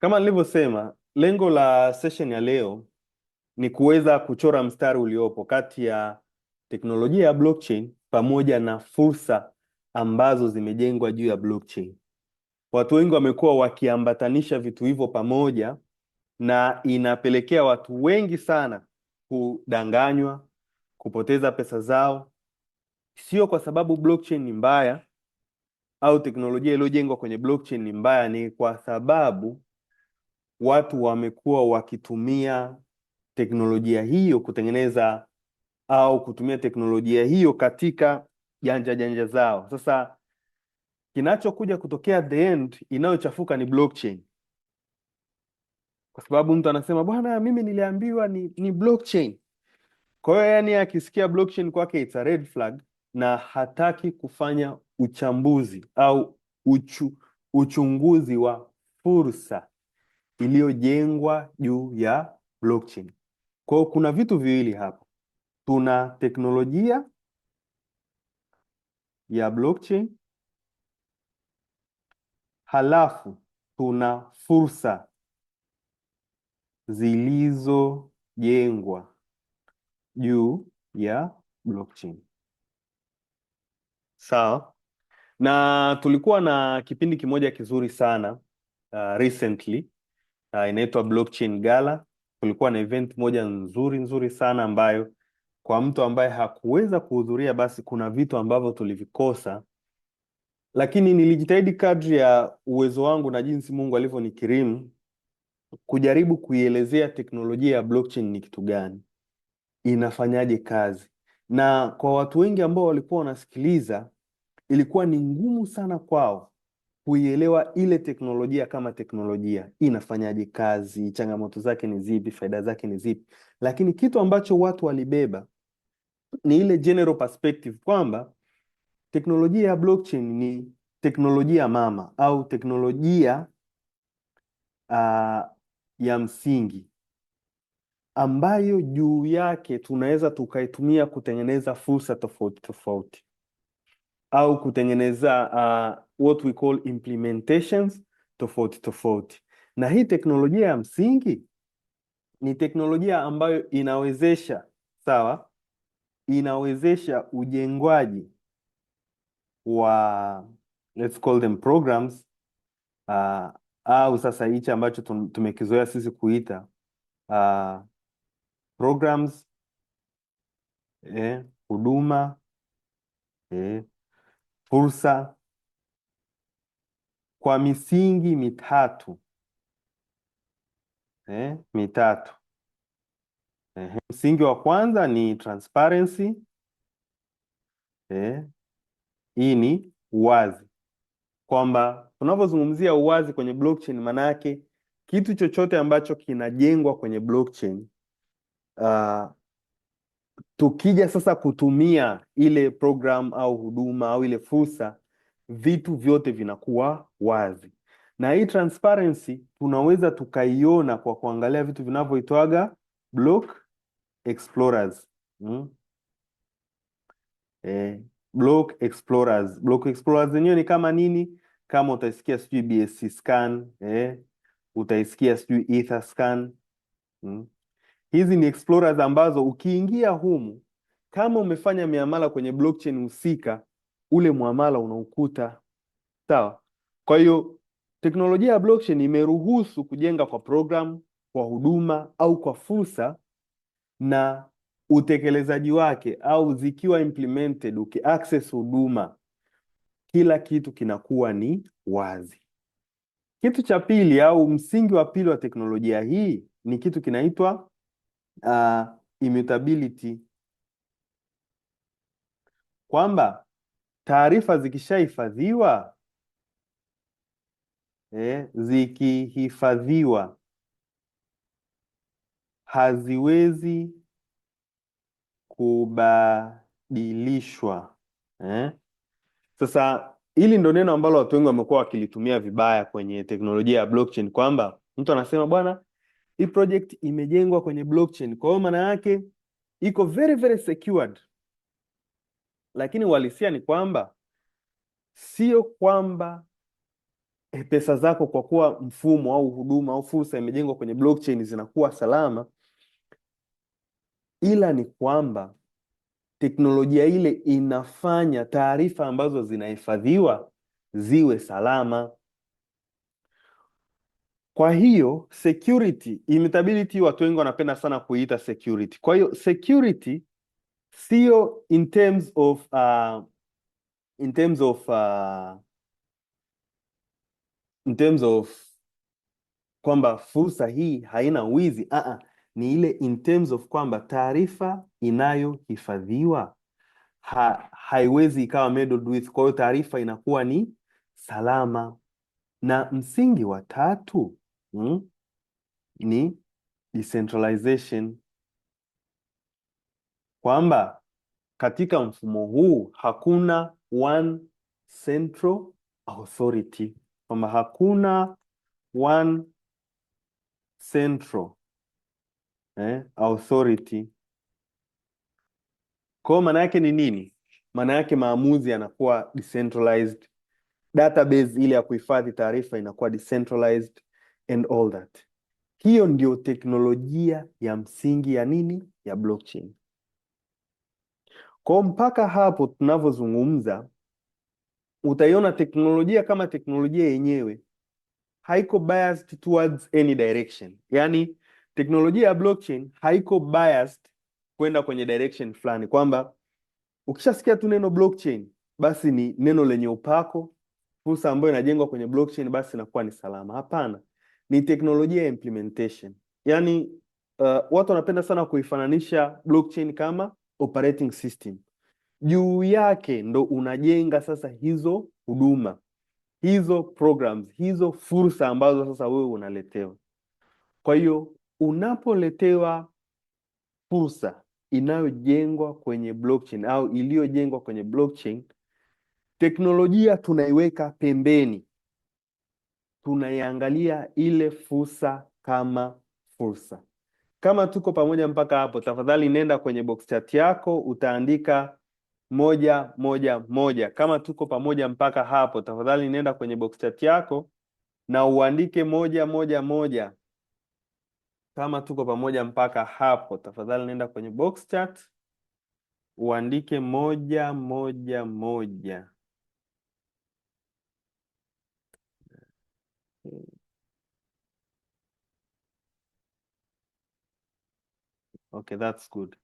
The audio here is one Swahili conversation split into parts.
Kama nilivyosema, lengo la session ya leo ni kuweza kuchora mstari uliopo kati ya teknolojia ya blockchain pamoja na fursa ambazo zimejengwa juu ya blockchain. Watu wengi wamekuwa wakiambatanisha vitu hivyo pamoja na inapelekea watu wengi sana kudanganywa, kupoteza pesa zao, sio kwa sababu blockchain ni mbaya au teknolojia iliyojengwa kwenye blockchain ni mbaya, ni kwa sababu watu wamekuwa wakitumia teknolojia hiyo kutengeneza au kutumia teknolojia hiyo katika janja janja zao. Sasa kinachokuja kutokea at the end, inayochafuka ni blockchain, kwa sababu mtu anasema, "Bwana, mimi niliambiwa ni blockchain." Kwa hiyo yani akisikia blockchain kwake it's a red flag na hataki kufanya uchambuzi au uchunguzi wa fursa iliyojengwa juu ya blockchain. Kwa hiyo kuna vitu viwili hapa, tuna teknolojia ya blockchain halafu tuna fursa zilizojengwa juu ya blockchain. Sawa. Na tulikuwa na kipindi kimoja kizuri sana recently, inaitwa Blockchain Gala. Kulikuwa na event moja nzuri nzuri sana ambayo kwa mtu ambaye hakuweza kuhudhuria, basi kuna vitu ambavyo tulivikosa, lakini nilijitahidi kadri ya uwezo wangu na jinsi Mungu alivyonikirimu kujaribu kuielezea teknolojia ya blockchain ni kitu gani, inafanyaje kazi. Na kwa watu wengi ambao walikuwa wanasikiliza, ilikuwa ni ngumu sana kwao kuielewa ile teknolojia kama teknolojia inafanyaje kazi, changamoto zake ni zipi, faida zake ni zipi. Lakini kitu ambacho watu walibeba ni ile general perspective kwamba teknolojia ya blockchain ni teknolojia mama au teknolojia ya msingi ambayo juu yake tunaweza tukaitumia kutengeneza fursa tofauti tofauti au kutengeneza what we call implementations tofauti tofauti. Na hii teknolojia ya msingi ni teknolojia ambayo inawezesha, sawa, inawezesha ujengwaji wa, let's call them programs, au sasa hichi ambacho tumekizoea sisi kuita programs, huduma, fursa kwa misingi mitatu. Msingi wa kwanza ni transparency. Hii ni uwazi, kwamba tunavyozungumzia uwazi kwenye blockchain, maana yake kitu chochote ambacho kinajengwa kwenye blockchain, tukija sasa kutumia ile program au huduma au ile fursa, vitu vyote vinakuwa wazi. Na hii transparency tunaweza tukaiona kwa kuangalia vitu vinavyoitwaga block explorers. Block explorers. Block explorers zenyewe ni kama nini? Kama utaisikia sijui BSC scan, utaisikia sijui Etherscan. Hizi ni explorers ambazo ukiingia humu, kama umefanya miamala kwenye blockchain husika, ule muamala unaukuta. Sawa. Kwa hiyo teknolojia ya blockchain imeruhusu kujenga kwa program, kwa huduma au kwa fursa, na utekelezaji wake au zikiwa implemented, ukiaccess huduma, kila kitu kinakuwa ni wazi. Kitu cha pili au msingi wa pili wa teknolojia hii ni kitu kinaitwa immutability, kwamba taarifa zikishahifadhiwa, zikihifadhiwa haziwezi kubadilishwa, eh? Sasa hili ndo neno ambalo watu wengi wamekuwa wakilitumia vibaya kwenye teknolojia ya blockchain, kwamba mtu anasema, "Bwana, hii project imejengwa kwenye blockchain, kwa hiyo maana yake iko very very secured." Lakini uhalisia ni kwamba sio kwamba pesa zako kwa kuwa mfumo au huduma au fursa imejengwa kwenye blockchain zinakuwa salama, ila ni kwamba teknolojia ile inafanya taarifa ambazo zinahifadhiwa ziwe salama. Kwa hiyo security, immutability watu wengi wanapenda sana kuiita security. Kwa hiyo security sio in terms of kwamba fursa hii haina wizi. Ni ile in terms of kwamba taarifa inayohifadhiwa haiwezi ikawa meddled with. Kwa hiyo taarifa inakuwa ni salama. Na msingi wa tatu ni decentralization, kwamba katika mfumo huu hakuna one central authority, kwamba hakuna one central authority. Kwa hiyo maana yake ni nini? Maana yake maamuzi yanakuwa decentralized, database ile ya kuhifadhi taarifa inakuwa decentralized and all that. Hiyo ndio teknolojia ya msingi ya nini? Ya blockchain. Kwa mpaka hapo tunavyozungumza, utaiona teknolojia kama teknolojia yenyewe haiko biased towards any direction. Yaani teknolojia ya blockchain haiko biased kwenda kwenye direction fulani, kwamba ukishasikia tu neno blockchain basi ni neno lenye upako, fursa ambayo inajengwa kwenye blockchain basi inakuwa ni salama. Hapana, ni teknolojia ya implementation. Yaani watu wanapenda sana kuifananisha blockchain kama operating system. Juu yake ndo unajenga sasa hizo huduma, hizo programs, hizo fursa ambazo sasa wewe unaletewa. Kwa hiyo unapoletewa fursa inayojengwa kwenye blockchain au iliyojengwa kwenye blockchain, teknolojia tunaiweka pembeni, tunaiangalia ile fursa kama fursa. Kama tuko pamoja mpaka hapo, tafadhali nenda kwenye box chat yako utaandika 1 1 1. Kama tuko pamoja mpaka hapo, tafadhali nenda kwenye box chat yako na uandike 1 1 1. Kama tuko pamoja mpaka hapo, tafadhali nenda kwenye box chat uandike 1 1 1. Okay, that's good.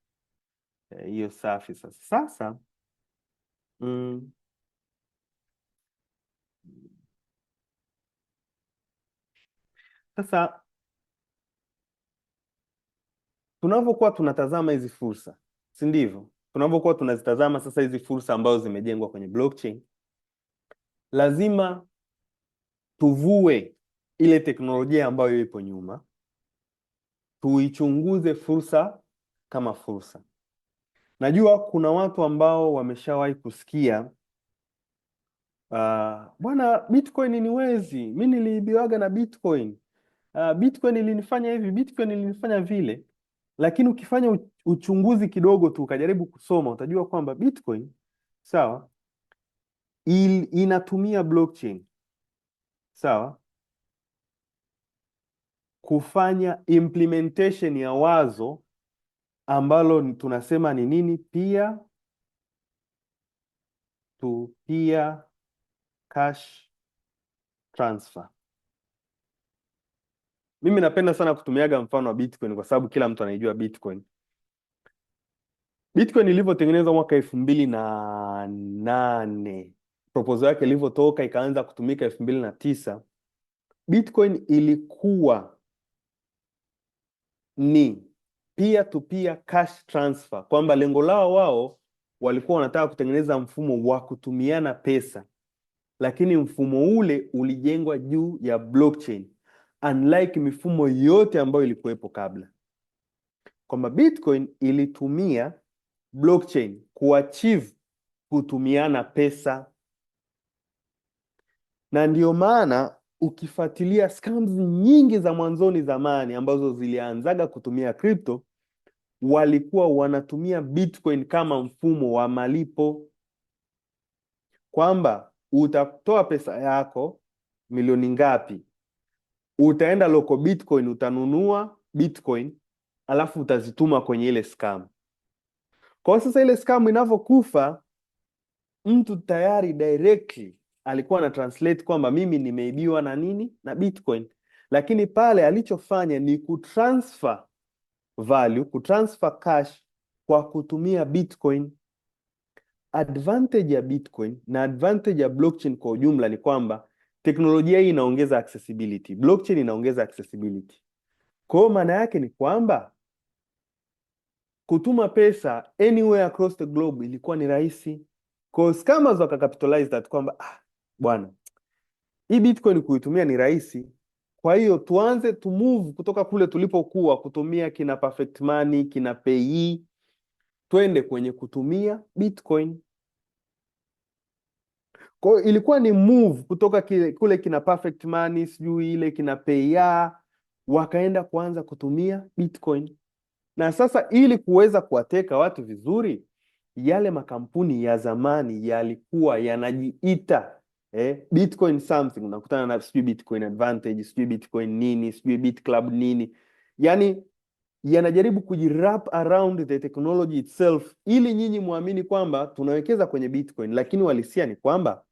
Hiyo safi sasa. Sasa sasa tunavyokuwa tunatazama hizi fursa, si ndivyo? Tunavyokuwa tunazitazama sasa hizi fursa ambazo zimejengwa kwenye blockchain, lazima tuvue ile teknolojia ambayo ipo nyuma, tuichunguze fursa kama fursa. Najua kuna watu ambao wameshawahi kusikia bwana, Bitcoin ni wezi, mimi niliibiwaga na Bitcoin, Bitcoin ilinifanya hivi, Bitcoin ilinifanya vile. Lakini ukifanya uchunguzi kidogo tu ukajaribu kusoma utajua kwamba Bitcoin sawa, inatumia blockchain sawa, kufanya implementation ya wazo ambalo tunasema ni nini? Peer to peer cash transfer. Mimi napenda sana kutumiaga mfano wa Bitcoin kwa sababu kila mtu anaijua Bitcoin. Bitcoin ilivyotengenezwa mwaka 2008, proposal yake ilivyotoka ikaanza kutumika 2009, Bitcoin ilikuwa ni peer to peer cash transfer, kwamba lengo lao wao walikuwa wanataka kutengeneza mfumo wa kutumiana pesa, lakini mfumo ule ulijengwa juu ya blockchain, unlike mifumo yote ambayo ilikuwepo kabla, kwamba Bitcoin ilitumia blockchain kuachieve kutumiana pesa, na ndio maana ukifuatilia scams nyingi za mwanzoni zamani ambazo zilianzaga kutumia crypto, walikuwa wanatumia Bitcoin kama mfumo wa malipo, kwamba utatoa pesa yako Milioni ngapi, utaenda Local Bitcoin, utanunua Bitcoin, alafu utazituma kwenye ile scam. Kwa hiyo sasa ile scam inavyokufa, mtu tayari directly alikuwa na translate kwamba mimi nimeibiwa na nini, na Bitcoin, lakini pale alichofanya ni kutransfer value, kutransfer cash kwa kutumia Bitcoin. Advantage ya Bitcoin na advantage ya blockchain kwa ujumla ni kwamba teknolojia hii inaongeza accessibility, blockchain inaongeza accessibility. Kwa hiyo maana yake ni kwamba kutuma pesa anywhere across the globe ilikuwa ni rahisi. Kwa hiyo scammers wakacapitalize that kwamba, ah, bwana, hii Bitcoin kuitumia ni rahisi, kwa hiyo tuanze to move kutoka kule tulipokuwa kutumia kina Perfect Money, kina Payeer, twende kwenye kutumia Bitcoin. Kwa hiyo ilikuwa ni move kutoka kule kina Perfect Money, sijui ile kina Payeer, wakaenda kuanza kutumia Bitcoin. Na sasa ili kuweza kuwateka watu vizuri, yale makampuni ya zamani yalikuwa yanajiita Bitcoin something, unakutana na sijui Bitcoin Advantage, sijui Bitcoin nini, sijui BitClub nini, yani yanajaribu kujiwrap around the technology itself ili nyinyi muamini kwamba tunawekeza kwenye Bitcoin, lakini uhalisia ni kwamba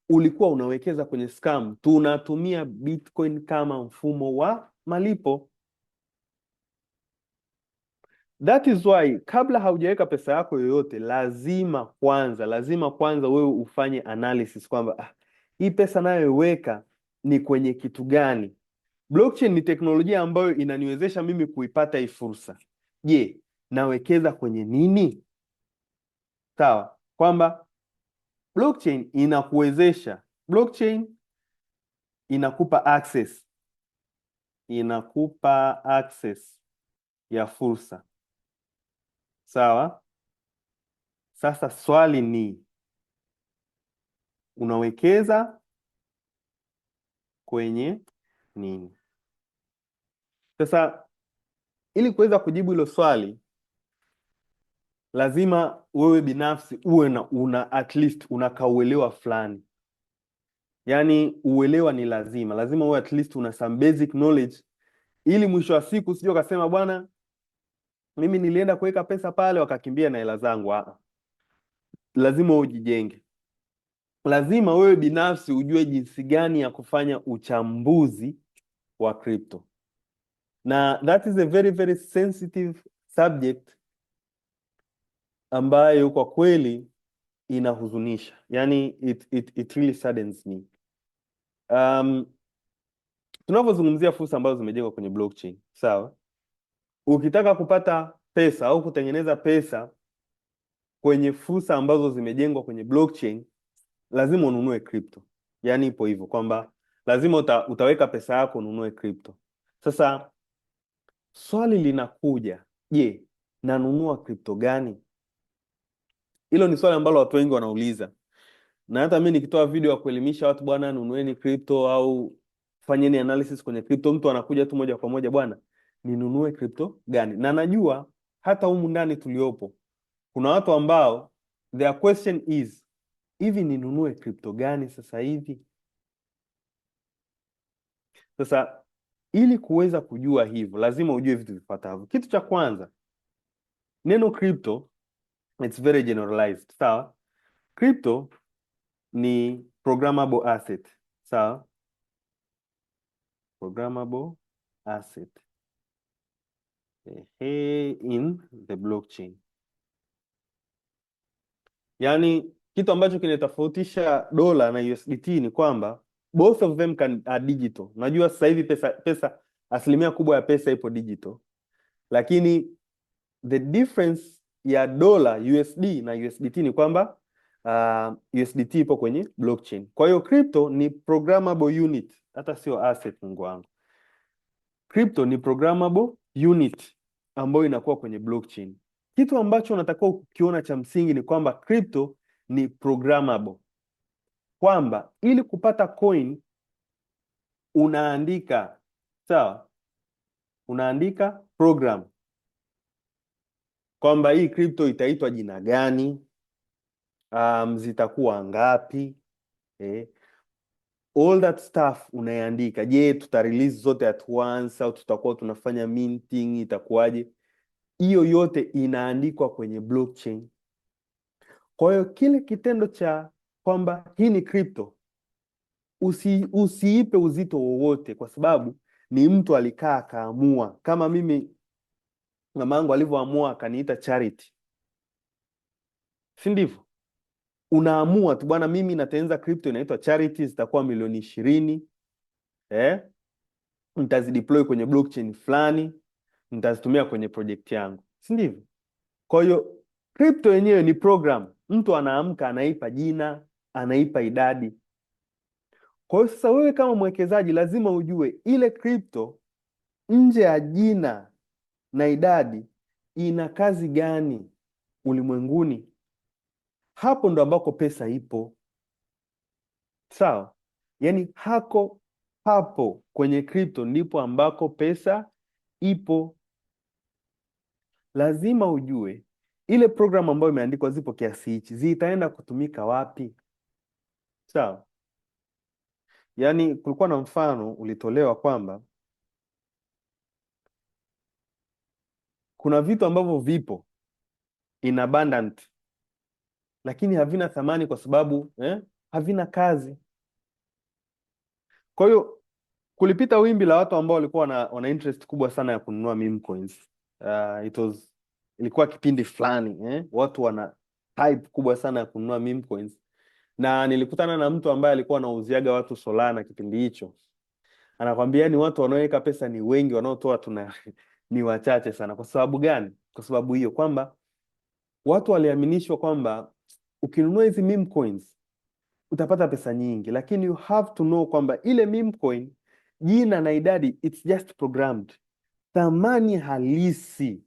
ulikuwa unawekeza kwenye scam. Tunatumia Bitcoin kama mfumo wa malipo. That is why kabla haujaweka pesa yako yoyote, lazima kwanza wewe ufanye analysis kwamba, ah, hii pesa nayoiweka ni kwenye kitu gani? Blockchain ni teknolojia ambayo inaniwezesha mimi kuipata hii fursa. Je, nawekeza kwenye nini? Sawa, kwamba blockchain inakuwezesha, blockchain inakupa access ya fursa. Sawa. Sasa swali ni, unawekeza kwenye nini? Sasa ili kuweza kujibu hilo swali, lazima wewe binafsi uwe na una at least una kauelewa fulani. Yaani uelewa ni lazima, lazima uwe at least una some basic knowledge, ili mwisho wa siku usije ukasema, bwana, mimi nilienda kuweka pesa pale wakakimbia na hela zangu. Ah, lazima ujijenge, lazima wewe binafsi ujue jinsi gani ya kufanya uchambuzi wa crypto, na that is a very very sensitive subject ambayo kwa kweli inahuzunisha, yani it really saddens me. Tunavyozungumzia fursa ambazo zimejengwa kwenye blockchain, sawa? Ukitaka kupata pesa au kutengeneza pesa kwenye fursa ambazo zimejengwa kwenye blockchain, lazima ununue crypto. Yaani ipo hivyo kwamba lazima utaweka pesa yako ununue crypto. Sasa swali linakuja, je, nanunua crypto gani? Hilo ni swali ambalo watu wengi wanauliza, na hata mimi nikitoa video ya kuelimisha watu, bwana, nunueni crypto au fanyeni analysis kwenye crypto, mtu anakuja tu moja kwa moja, bwana, ninunue crypto gani? Na najua hata humu ndani tuliopo kuna watu ambao their question is, hivi ninunue crypto gani sasa hivi? Sasa ili kuweza kujua hivyo, lazima ujue vitu vifuatavyo. Kitu cha kwanza, neno crypto, it's very generalized, sawa? Crypto ni programmable asset, sawa? Programmable asset, ehe, in the blockchain. Yaani kitu ambacho kinatofautisha dola na USDT ni kwamba both of them are digital. Unajua sasa hivi pesa asilimia kubwa ya pesa ipo digital, lakini the difference ya dola USD na USDT ni kwamba USDT ipo kwenye blockchain. Kwa hiyo crypto ni programmable unit, hata sio asset, Mungu wangu. Crypto ni programmable unit ambayo inakuwa kwenye blockchain. Kitu ambacho unatakiwa kukiona cha msingi ni kwamba crypto ni programmable, kwamba ili kupata coin unaandika, sawa, unaandika program kwamba hii crypto itaitwa jina gani, zitakuwa ngapi. All that stuff unaiandika. Je, tuta release zote at once au tutakuwa tunafanya minting, itakuwaje? Hiyo yote inaandikwa kwenye blockchain. Kwa hiyo kile kitendo cha kwamba hii ni crypto usiipe uzito wowote, kwa sababu ni mtu alikaa akaamua. Kama mimi mamangu alivyoamua akaniita Charity, si ndivyo? Unaamua tu bwana, mimi natengeneza crypto inaitwa Charity, zitakuwa milioni 20, eh? Nitazideploy kwenye blockchain fulani, nitazitumia kwenye project yangu, si ndivyo? Kwa hiyo crypto yenyewe ni program, mtu anaamka anaipa jina, anaipa idadi. Kwa hiyo sasa wewe kama mwekezaji lazima ujue ile crypto nje ya jina na idadi ina kazi gani ulimwenguni. Hapo ndo ambako pesa ipo, sawa? Yaani hako hapo kwenye crypto ndipo ambako pesa ipo. Lazima ujue ile program ambayo imeandikwa zipo kiasi hichi, zitaenda kutumika wapi, sawa? Yaani kulikuwa na mfano ulitolewa kwamba kuna vitu ambavyo vipo in abundant lakini havina thamani kwa sababu havina kazi. Kwa hiyo kulipita wimbi la watu ambao walikuwa wana interest kubwa sana ya kununua meme coins. It was ilikuwa kipindi fulani watu wana hype kubwa sana ya kununua meme coins, na nilikutana na mtu ambaye alikuwa anauziaga watu Solana kipindi hicho, anakwambia ni watu wanaoweka pesa ni wengi, wanaotoa tuna ni wachache sana. Kwa sababu gani? Kwa sababu hiyo kwamba watu waliaminishwa kwamba ukinunua hizi meme coins utapata pesa nyingi, lakini you have to know kwamba ile meme coin jina na idadi it's just programmed. Thamani halisi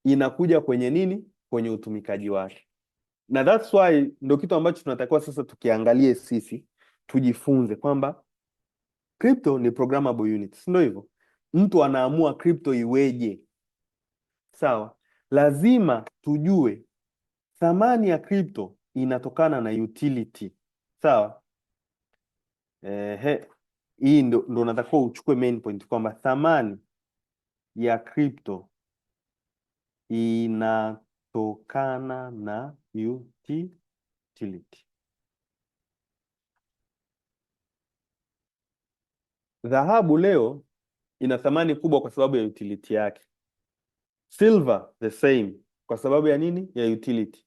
inakuja kwenye nini? Kwenye utumikaji wake, na that's why ndo kitu ambacho tunatakiwa sasa tukiangalie sisi, tujifunze kwamba crypto ni programmable unit, si ndio hivyo? Mtu anaamua crypto iweje, sawa? Lazima tujue thamani ya crypto inatokana na utility, sawa? Ehe, hii ndo natakiwa uchukue main point kwamba thamani ya crypto inatokana na utility. Dhahabu leo ina thamani kubwa kwa sababu ya utility yake. Silver the same kwa sababu ya nini? Ya utility.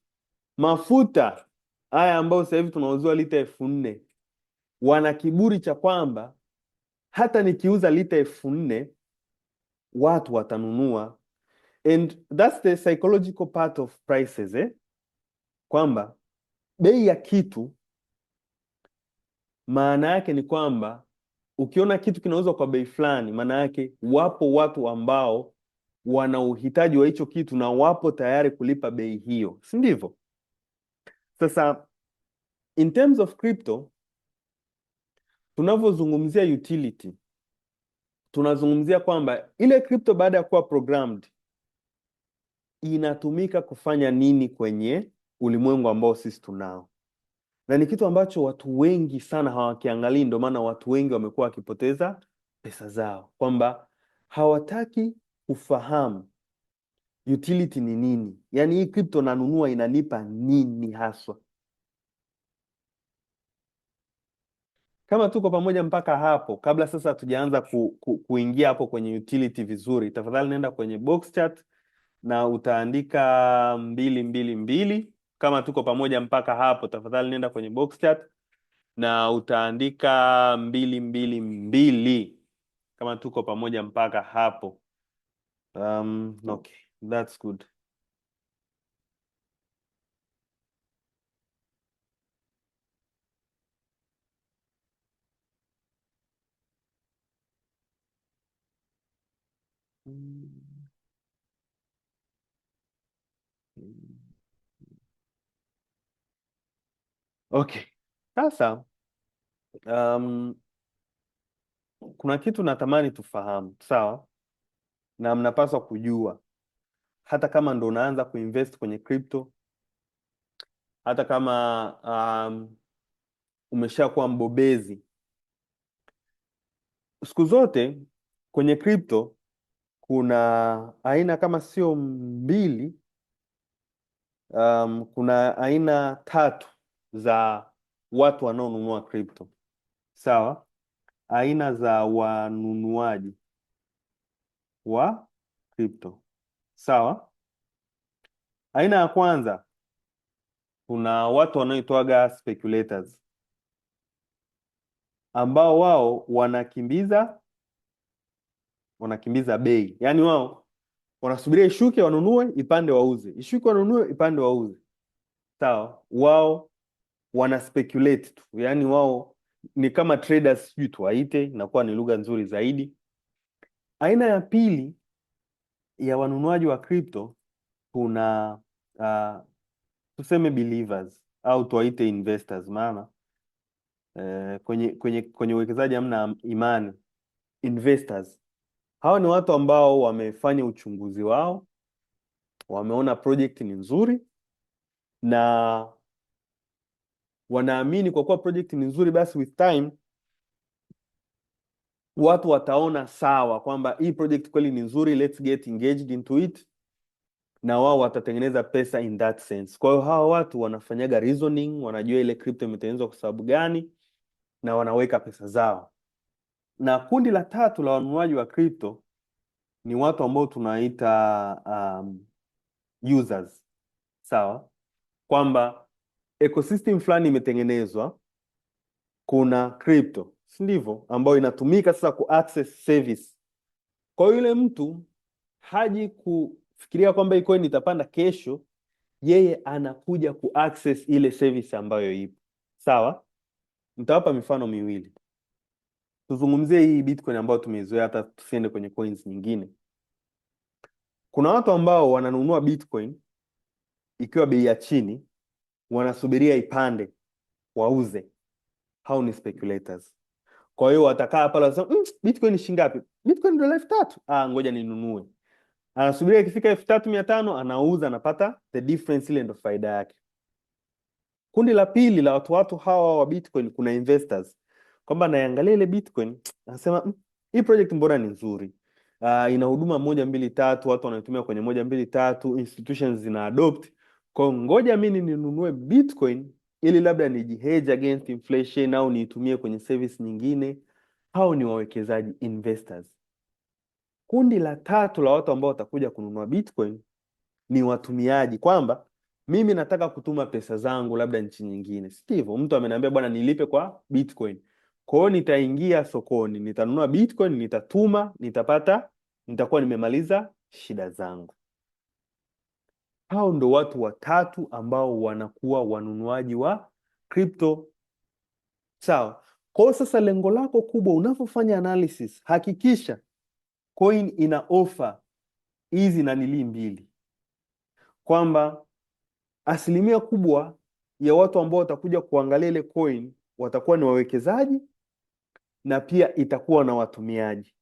Mafuta haya ambayo sasa hivi tunauziwa lita 4,000, wana kiburi cha kwamba hata nikiuza lita 4,000 watu watanunua. And that's the psychological part of prices, eh? Kwamba bei ya kitu maana yake ni kwamba ukiona kitu kinauzwa kwa bei fulani, maana yake wapo watu ambao wana uhitaji wa hicho kitu na wapo tayari kulipa bei hiyo, si ndivyo? Sasa in terms of crypto, tunavyozungumzia utility, tunazungumzia kwamba ile crypto baada ya kuwa programmed inatumika kufanya nini kwenye ulimwengu ambao sisi tunao, na ni kitu ambacho watu wengi sana hawakiangalii. Ndio maana watu wengi wamekuwa wakipoteza pesa zao, kwamba hawataki kufahamu utility ni nini, yaani hii crypto nanunua inanipa nini haswa. Kama tuko pamoja mpaka hapo, kabla sasa hatujaanza kuingia hapo kwenye utility vizuri, tafadhali nenda kwenye box chat na utaandika 222. Kama tuko pamoja mpaka hapo, tafadhali nenda kwenye box chat na utaandika 222 kama tuko pamoja mpaka hapo. Okay, that's good. Okay, sasa kuna kitu natamani tufahamu, sawa? Na mnapaswa kujua, hata kama ndo unaanza kuinvest kwenye crypto, hata kama umeshakuwa mbobezi Siku zote kwenye crypto kuna aina kama sio mbili, kuna aina tatu za watu wanaonunua crypto. Sawa? Aina za wanunuaji wa crypto. Sawa? Aina ya kwanza, kuna watu wanaoitwaga speculators ambao wao wanakimbiza bei, yaani wao wanasubiria ishuke wanunue, ipande wauze, ishuke wanunue, ipande wauze. Sawa, wao wana speculate tu, yaani wao ni kama traders, sijui tuwaite, inakuwa ni lugha nzuri zaidi. Aina ya pili ya wanunuaji wa crypto kuna tuseme believers au tuwaite investors, maana kwenye uwekezaji hamna imani. Investors hawa ni watu ambao wamefanya uchunguzi wao, wameona project ni nzuri na wanaamini kwa kuwa project ni nzuri, basi with time watu wataona sawa kwamba hii project kweli ni nzuri, let's get engaged into it, na wao watatengeneza pesa in that sense. Kwa hiyo hawa watu wanafanyaga reasoning, wanajua ile crypto imetengenezwa kwa sababu gani na wanaweka pesa zao. Na kundi la tatu la wanunuaji wa crypto ni watu ambao tunaita users, sawa, kwamba ecosystem fulani imetengenezwa, kuna crypto, si ndivyo, ambayo inatumika sasa ku access service. Kwa hiyo yule mtu haji kufikiria kwamba hii coin itapanda kesho, yeye anakuja ku access ile service ambayo ipo. Sawa, nitawapa mifano miwili. Tuzungumzie hii Bitcoin ambayo tumeizoea, hata tusiende kwenye coins nyingine. Kuna watu ambao wananunua Bitcoin ikiwa bei ya chini, wanasubiria ipande wauze. Hao ni speculators. Kwa hiyo watakaa pale wanasema, Bitcoin ni shilingi ngapi? Bitcoin ndio 3,000. Ah, ngoja ninunue. Anasubiria ikifika 3,500 anauza, anapata the difference, ile ndo faida yake. Kundi la pili la watu hawa wa Bitcoin, kuna investors, kwamba naiangalia ile Bitcoin anasema, hii project mbona ni nzuri. Ina huduma moja mbili tatu, watu wanaitumia kwenye moja mbili tatu, institutions zina adopt. Kwa hiyo ngoja mimi ninunue Bitcoin ili labda nijihedge against inflation au niitumie kwenye service nyingine. Hao ni wawekezaji investors. Kundi la tatu la watu ambao watakuja kununua Bitcoin ni watumiaji, kwamba mimi nataka kutuma pesa zangu labda nchi nyingine, si ndivyo? Mtu ameniambia bwana, nilipe kwa Bitcoin. Kwa hiyo nitaingia sokoni, nitanunua Bitcoin, nitatuma, nitapata, nitakuwa nimemaliza shida zangu. Hao ndo watu watatu ambao wanakuwa wanunuaji wa crypto. Sawa. Kwa hiyo sasa lengo lako kubwa unapofanya analysis, hakikisha coin ina offer hizi nanilii mbili, kwamba asilimia kubwa ya watu ambao watakuja kuangalia ile coin watakuwa ni wawekezaji na pia itakuwa na watumiaji.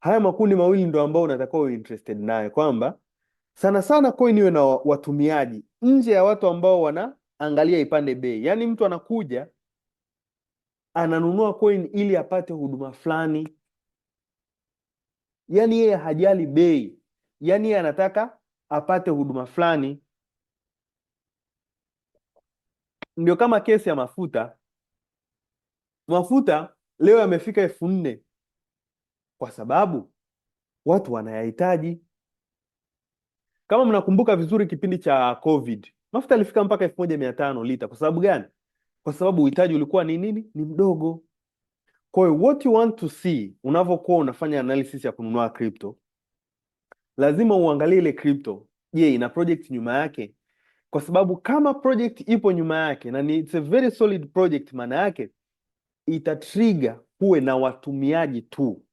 Haya makundi mawili ndo ambao unatakiwa uwe interested nayo, kwamba sana sana coin iwe na watumiaji nje ya watu ambao wanaangalia ipande bei. Yaani mtu anakuja ananunua coin ili apate huduma fulani, yaani yeye hajali bei, yaani yeye anataka apate huduma fulani. Ndio kama kesi ya mafuta. Mafuta leo yamefika 4,000 kwa sababu watu wanayahitaji. Kama mnakumbuka vizuri kipindi cha COVID, mafuta yalifika mpaka 1,500 lita. Kwa sababu gani? Kwa sababu uhitaji ulikuwa ni nini? Ni mdogo. Kwa hiyo what you want to see unavyokuwa unafanya analysis ya kununua crypto, lazima uangalie ile crypto, je, ina project nyuma yake? Kwa sababu kama project ipo nyuma yake na ni it's a very solid project, maana yake itatrigger kuwe na watumiaji tu.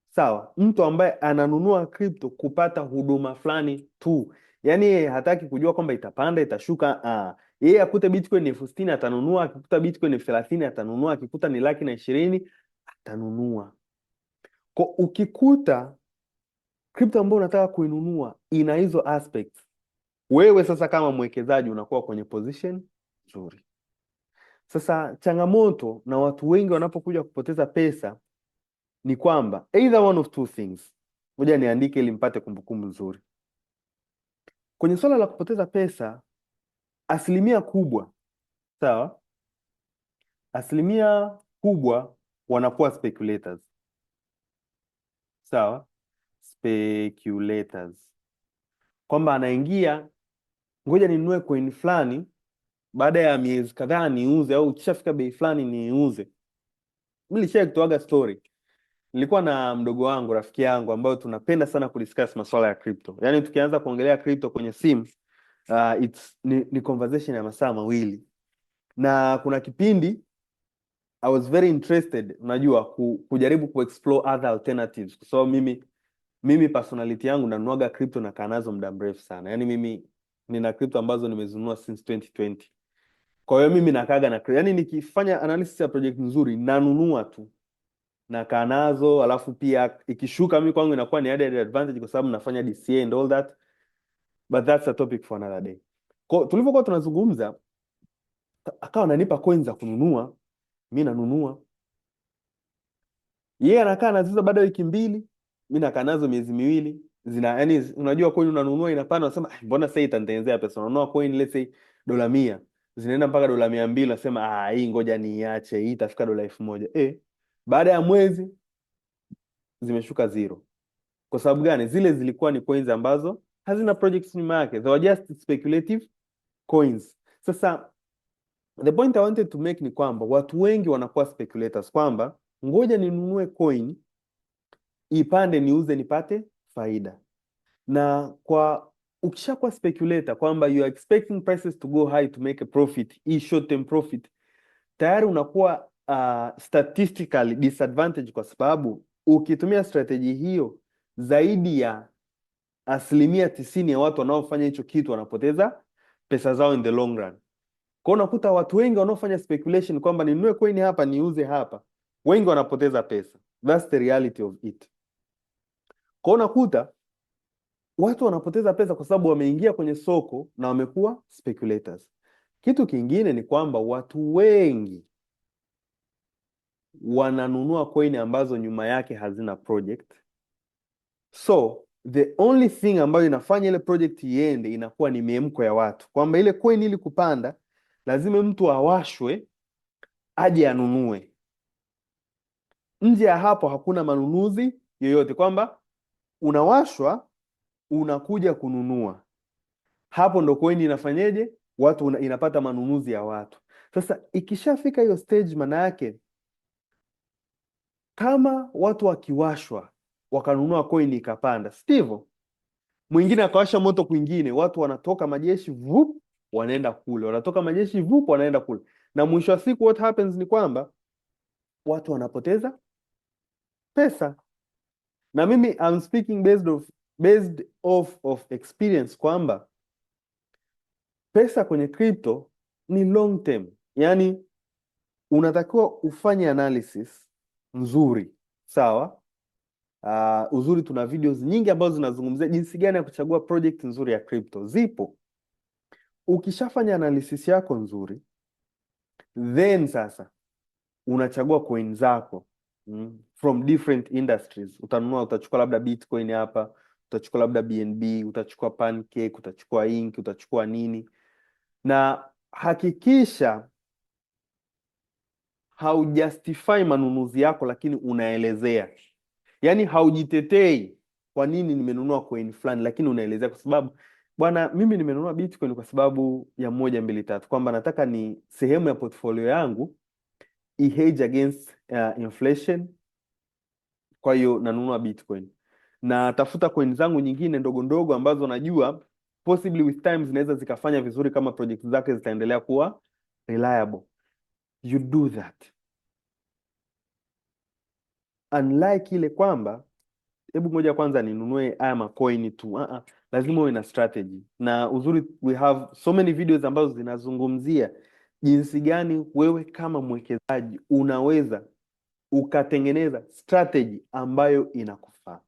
Sawa, mtu ambaye ananunua crypto kupata huduma fulani tu, yaani yeye hataki kujua kwamba itapanda itashuka. Yeye akute Bitcoin ni 60,000 atanunua, akikuta Bitcoin 30,000 atanunua, akikuta ni 120,000 atanunua. Kwa ukikuta crypto ambayo unataka kuinunua ina hizo aspects, wewe sasa kama mwekezaji unakuwa kwenye position nzuri. Sasa changamoto na watu wengi wanapokuja kupoteza pesa ni kwamba either one of two things. Ngoja niandike ili mpate kumbukumbu nzuri. Kwenye swala la kupoteza pesa, asilimia kubwa, sawa, asilimia kubwa wanakuwa speculators, sawa, speculators, kwamba anaingia, ngoja ninunue coin fulani, baada ya miezi kadhaa niuze, au ikishafika bei fulani niuze. Mimi nilishai kutoaga story, nilikuwa na mdogo wangu, rafiki yangu, ambayo tunapenda sana kudiscuss masuala ya crypto. Yaani tukianza kuongelea crypto kwenye simu, ni conversation ya masaa 2, na kuna kipindi I was very interested, unajua, kujaribu kuexplore other alternatives, kwa sababu mimi personality yangu nanunuaga crypto na kaa nazo muda mrefu sana. Yaani mimi nina crypto ambazo nimezinunua since 2020. Kwa hiyo mimi nakaga na, yaani nikifanya analysis ya project nzuri nanunua tu, nakaa nazo, alafu pia ikishuka mimi kwangu inakuwa ni added advantage kwa sababu nafanya DCA and all that, but that's a topic for another day. Kwa tulivyokuwa tunazungumza, akawa ananipa coins za kununua, mi nanunua, yeye anakaa naziuza baada ya wiki 2, mi nakaa nazo miezi 2 zina, yani unajua coin unanunua inapanda, unasema, "Ah, mbona sasa itanitengenezea pesa." Unanunua coin, let's say dola 100, zinaenda mpaka dola 200, unasema, "Ah, hii ngoja niiache, hii itafika dola 1000." Baada ya mwezi zimeshuka zero. Kwa sababu gani? Zile zilikuwa ni coins ambazo hazina projects nyuma yake, they were just speculative coins. Sasa the point I wanted to make ni kwamba watu wengi wanakuwa speculators, kwamba ngoja ninunue coin ipande niuze nipate faida. Na kwa ukishakuwa speculator kwamba you are expecting prices to go high to make a profit, hii short term profit, tayari unakuwa statistically disadvantage, kwa sababu ukitumia strategy hiyo zaidi ya 90% ya watu wanaofanya hicho kitu wanapoteza pesa zao in the long run. Kwa hiyo unakuta watu wengi wanaofanya speculation kwamba ninunue coin hapa niuze hapa, wengi wanapoteza pesa. That's the reality of it. Kwa hiyo unakuta watu wanapoteza pesa kwa sababu wameingia kwenye soko na wamekuwa speculators. Kitu kingine ni kwamba watu wengi wananunua coin ambazo nyuma yake hazina project. So the only thing ambayo inafanya ile project iende inakuwa ni miemko ya watu, kwamba ile coin ili kupanda lazima mtu awashwe aje anunue. Nje ya hapo hakuna manunuzi yoyote, kwamba unawashwa unakuja kununua, hapo ndo coin inafanyeje? Watu inapata manunuzi ya watu. Sasa ikishafika hiyo stage, maana yake kama watu wakiwashwa wakanunua coin ikapanda, sivyo? Mwingine akawasha moto kwingine, watu wanatoka majeshi vup, wanaenda kule, wanatoka majeshi vup, wanaenda kule, na mwisho wa siku what happens ni kwamba watu wanapoteza pesa. Na mimi I'm speaking based off of experience kwamba pesa kwenye crypto ni long term, yaani unatakiwa ufanye analysis nzuri, sawa. Uzuri tuna videos nyingi ambazo zinazungumzia jinsi gani ya kuchagua project nzuri ya crypto, zipo. Ukishafanya analysis yako nzuri, then sasa unachagua coin zako from different industries. Utanunua, utachukua labda Bitcoin hapa, utachukua labda BNB, utachukua Pancake, utachukua Ink, utachukua nini, na hakikisha haujustify manunuzi yako, lakini unaelezea, yaani haujitetei kwa nini nimenunua coin fulani, lakini unaelezea kwa sababu, bwana, mimi nimenunua Bitcoin kwa sababu ya moja mbili tatu, kwamba nataka ni sehemu ya portfolio yangu i-hedge against inflation, kwa hiyo nanunua Bitcoin na tafuta coin zangu nyingine ndogo ndogo ambazo najua possibly with time zinaweza zikafanya vizuri kama project zake zitaendelea kuwa reliable. You do that, unlike ile kwamba hebu ngoja kwanza ninunue haya macoin tu. Lazima uwe na strategy, na uzuri we have so many videos ambazo zinazungumzia jinsi gani wewe kama mwekezaji unaweza ukatengeneza strategy ambayo inakufaa.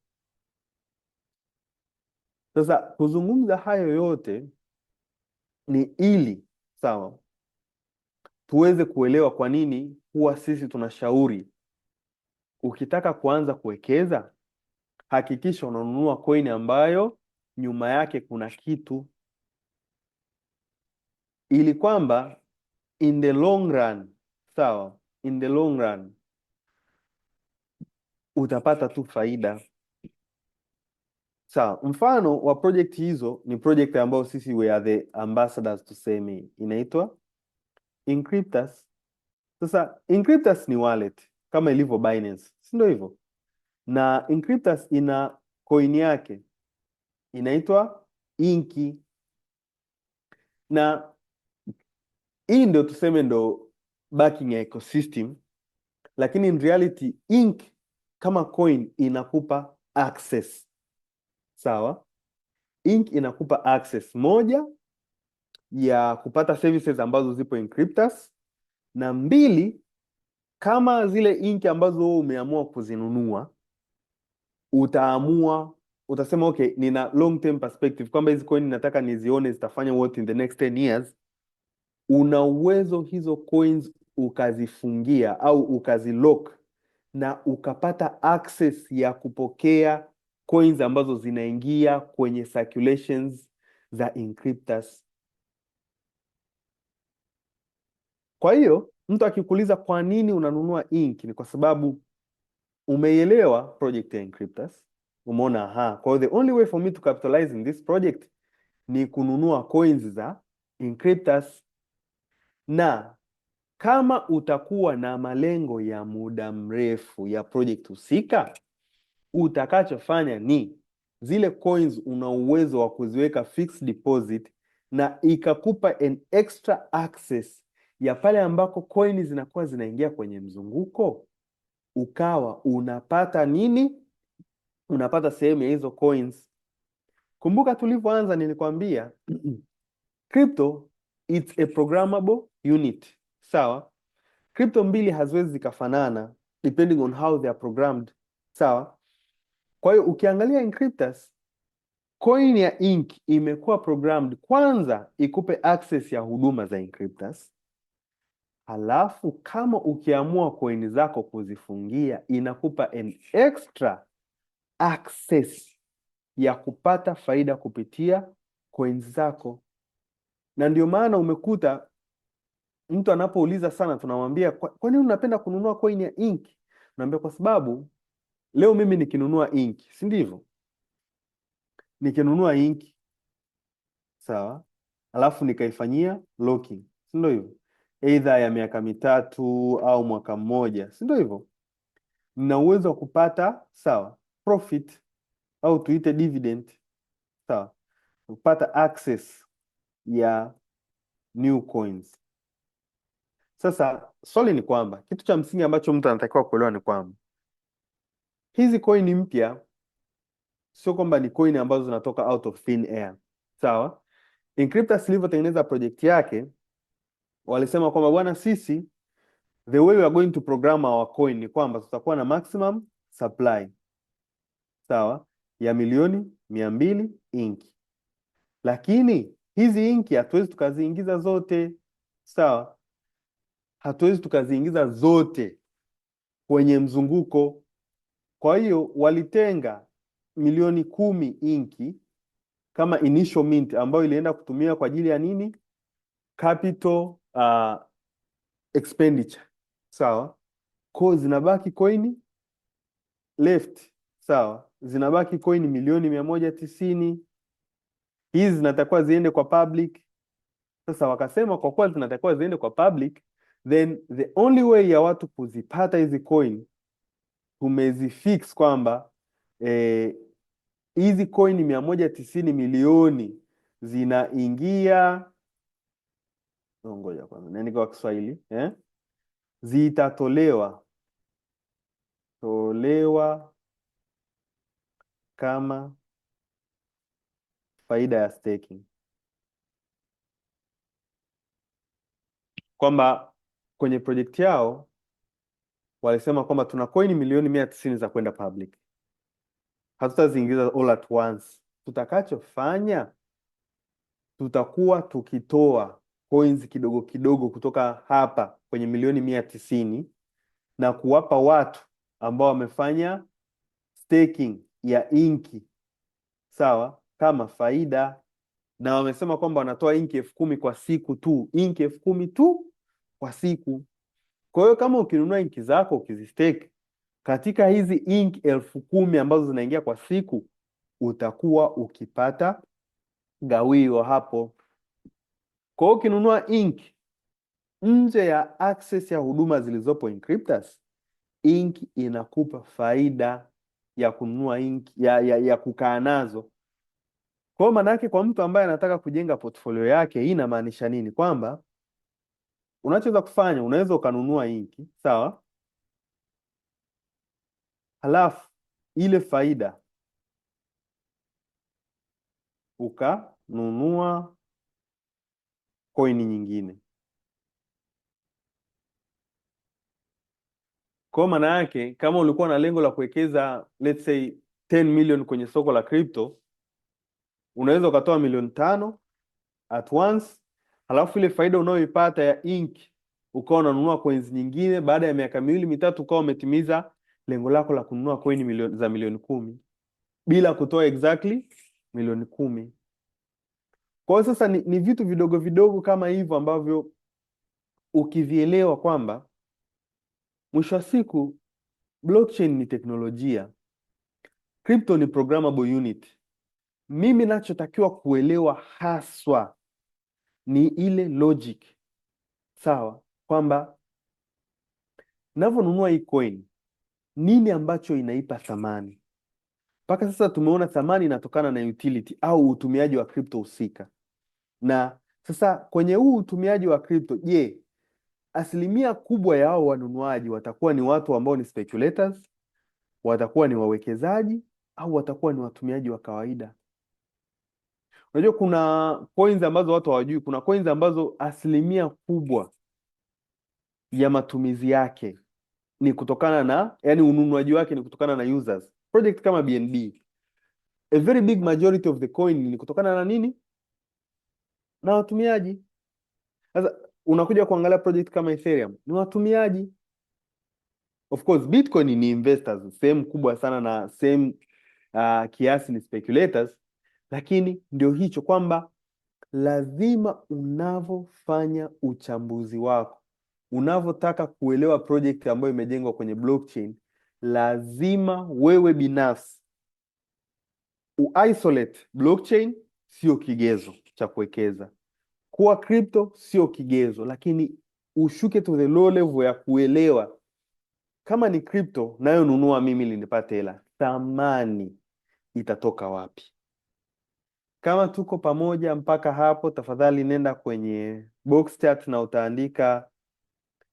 Sasa kuzungumza hayo yote ni ili sawa, Tuweze kuelewa kwa nini huwa sisi tunashauri ukitaka kuanza kuwekeza, hakikisha unanunua coin ambayo nyuma yake kuna kitu, ili kwamba in the long run, sawa, in the long run utapata tu faida. Sawa, mfano wa project hizo ni project ambayo sisi we are the ambassadors, tuseme, inaitwa Inkryptus. Sasa Inkryptus ni wallet kama ilivyo Binance, si ndio hivyo? Na Inkryptus ina coin yake inaitwa Inki, na hii ndio tuseme ndo backing ya ecosystem, lakini in reality Ink kama coin inakupa access, sawa. Ink inakupa access moja ya kupata services ambazo zipo Inkryptus, na mbili, kama zile ink ambazo wewe umeamua kuzinunua, utaamua utasema okay, nina long term perspective kwamba hizi coin nataka nizione zitafanya what in the next 10 years. Una uwezo hizo coins ukazifungia au ukazilock na ukapata access ya kupokea coins ambazo zinaingia kwenye circulations za Inkryptus. Kwa hiyo mtu akikuuliza kwa nini unanunua ink, ni kwa sababu umeielewa project ya Inkryptus, umeona aha, kwa hiyo the only way for me to capitalize in this project ni kununua coins za Inkryptus. Na kama utakuwa na malengo ya muda mrefu ya project husika, utakachofanya ni zile coins una uwezo wa kuziweka fixed deposit na ikakupa an extra access ya pale ambako coin zinakuwa zinaingia kwenye mzunguko, ukawa unapata nini? Unapata sehemu ya hizo coins. Kumbuka tulivyoanza nilikwambia crypto it's a programmable unit. Sawa? Crypto mbili haziwezi zikafanana depending on how they are programmed. Sawa? Kwa hiyo ukiangalia Inkryptus, coin ya Ink imekuwa programmed kwanza ikupe access ya huduma za Inkryptus, halafu kama ukiamua coin zako kuzifungia inakupa an extra access ya kupata faida kupitia coins zako. Na ndio maana umekuta mtu anapouliza sana, tunamwambia kwa nini unapenda kununua coin ya Ink? Unaambia kwa sababu leo mimi nikinunua Ink, si ndivyo? Nikinunua Ink, sawa, alafu nikaifanyia locking, si ndio hivyo? Either ya miaka 3 au mwaka mmoja, si ndio hivyo? Nina uwezo wa kupata, sawa, profit au tuite dividend, sawa, kupata access ya new coins. Sasa swali ni kwamba kitu cha msingi ambacho mtu anatakiwa kuelewa ni kwamba hizi coin mpya sio kwamba ni coin ambazo zinatoka out of thin air, sawa. Inkryptus ilivyotengeneza project yake walisema kwamba bwana, sisi the way we are going to program our coin ni kwamba tutakuwa na maximum supply, sawa, ya milioni 200 inki, lakini hizi inki hatuwezi tukaziingiza zote, sawa, hatuwezi tukaziingiza zote kwenye mzunguko. Kwa hiyo walitenga milioni 10 inki kama initial mint ambayo ilienda kutumia kwa ajili ya nini? Capital expenditure, sawa. Kwa zinabaki coin left, sawa, zinabaki coin milioni 190. Hizi zinatakiwa ziende kwa public. Sasa wakasema kwa kuwa zinatakiwa ziende kwa public, then the only way ya watu kuzipata hizi coin tumezifix kwamba hizi coin 190 milioni zinaingia, ngoja kwanza niandike kwa Kiswahili eh? Zitatolewa tolewa kama faida ya staking, kwamba kwenye project yao walisema kwamba tuna coin milioni 190 za kwenda public, hatutaziingiza all at once. Tutakachofanya, tutakuwa tukitoa coins kidogo kidogo kutoka hapa kwenye milioni 190 na kuwapa watu ambao wamefanya staking ya Inki, sawa, kama faida, na wamesema kwamba wanatoa Inki 10,000 kwa siku tu, Inki 10,000 tu kwa siku. Kwa hiyo kama ukinunua Inki zako ukizistake katika hizi Inki 10,000 ambazo zinaingia kwa siku, utakuwa ukipata gawio hapo. Kwa hiyo ukinunua Inki nje ya access ya huduma zilizopo Inkryptus, Inki inakupa faida ya kununua Inki ya kukaa nazo. Kwa hiyo maana yake kwa mtu ambaye anataka kujenga portfolio yake, hii inamaanisha nini? Kwamba unachoweza kufanya, unaweza ukanunua Inki, sawa, halafu ile faida ukanunua coin nyingine. Kwa maana yake kama ulikuwa na lengo la kuwekeza let's say 10 million kwenye soko la crypto, unaweza ukatoa milioni 5 at once, halafu ile faida unayoipata ya Inki ukawa unanunua coins nyingine, baada ya miaka miwili mitatu ukawa umetimiza lengo lako la kununua coin za milioni 10 bila kutoa exactly milioni 10. Kwa hiyo sasa ni vitu vidogo vidogo kama hivyo ambavyo ukivielewa kwamba mwisho wa siku blockchain ni teknolojia, crypto ni programmable unit. Mimi nachotakiwa kuelewa haswa ni ile logic, sawa, kwamba ninavyonunua hii coin, nini ambacho inaipa thamani? Mpaka sasa tumeona thamani inatokana na utility au utumiaji wa crypto husika. Na sasa kwenye huu utumiaji wa crypto, je, asilimia kubwa ya hao wanunuaji watakuwa ni watu ambao ni speculators, watakuwa ni wawekezaji au watakuwa ni watumiaji wa kawaida? Unajua kuna coins ambazo watu hawajui, kuna coins ambazo asilimia kubwa ya matumizi yake ni kutokana na, yani ununuaji wake ni kutokana na users. Project kama BNB, a very big majority of the coin ni kutokana na nini? Na watumiaji. Sasa unakuja kuangalia project kama Ethereum, ni watumiaji. Of course Bitcoin ni investors, sehemu kubwa sana na sehemu kiasi ni speculators, lakini ndio hicho kwamba lazima unavofanya uchambuzi wako, unavotaka kuelewa project ambayo imejengwa kwenye blockchain, lazima wewe binafsi uisolate blockchain. Sio kigezo cha kuwekeza, kuwa crypto sio kigezo, lakini ushuke to the low level ya kuelewa kama ni crypto nayo nunua mimi ili nipate hela, thamani itatoka wapi? Kama tuko pamoja mpaka hapo, tafadhali nenda kwenye box chat na utaandika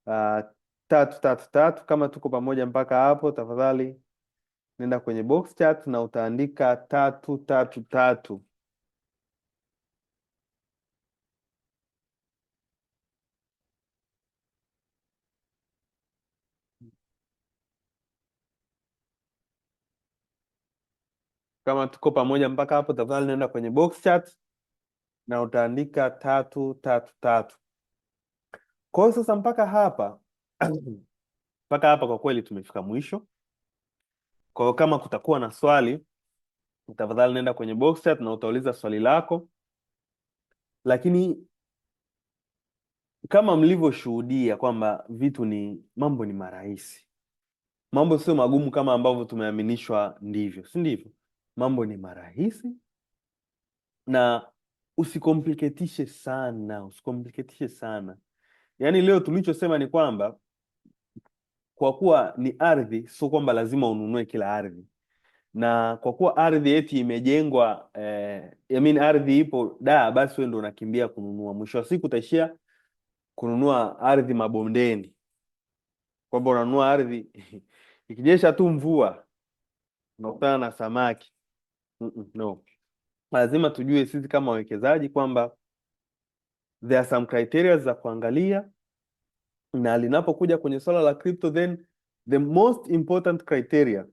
333. Kama tuko pamoja mpaka hapo, tafadhali nenda kwenye box chat na utaandika 333. Kama tuko pamoja mpaka hapo, tafadhali nenda kwenye box chat na utaandika 333. Kwa hiyo sasa mpaka hapa mpaka hapa kwa kweli tumefika mwisho. Kwa hiyo kama kutakuwa na swali, tafadhali nenda kwenye box chat na utauliza swali lako. Lakini kama mlivyoshuhudia kwamba mambo ni marahisi. Mambo sio magumu kama ambavyo tumeaminishwa ndivyo, si ndivyo? Mambo ni marahisi na usikompliketishe sana, usikompliketishe sana. Yaani leo tulichosema ni kwamba kwa kuwa ni ardhi, sio kwamba lazima ununue kila ardhi. Na kwa kuwa ardhi eti imejengwa, I mean ardhi ipo da, basi wewe ndio unakimbia kununua. Mwisho wa siku utaishia kununua ardhi mabondeni. Kwamba unanunua ardhi ikinyesha tu mvua unakutana na samaki. No. Lazima tujue sisi kama wawekezaji kwamba there are some criteria za kuangalia, na linapokuja kwenye swala la crypto, then the most important criteria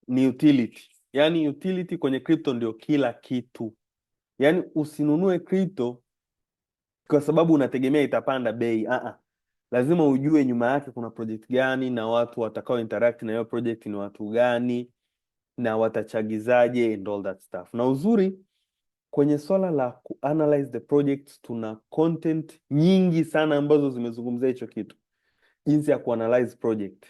ni utility. Yaani utility kwenye crypto ndio kila kitu. Yaani usinunue crypto Kwa sababu unategemea itapanda bei. Ah, ah. Lazima ujue nyuma yake kuna project gani na watu watakao interact na hiyo project ni watu gani na watachagizaje and all that stuff. Na uzuri kwenye swala la kuanalyze the project, tuna content nyingi sana ambazo zimezungumzia hicho kitu, jinsi ya kuanalyze project.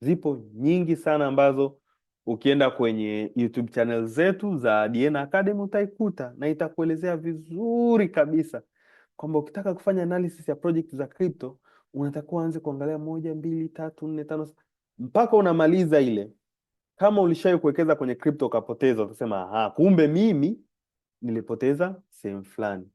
Zipo nyingi sana ambazo ukienda kwenye YouTube channel zetu za Diena Academy utaikuta na itakuelezea vizuri kabisa kwamba ukitaka kufanya analysis ya project za crypto unatakiwa uanze kuangalia moja, mbili, tatu, nne, tano mpaka unamaliza ile. Kama ulishawahi kuwekeza kwenye crypto ukapoteza, utasema aha, kumbe mimi nilipoteza sehemu fulani.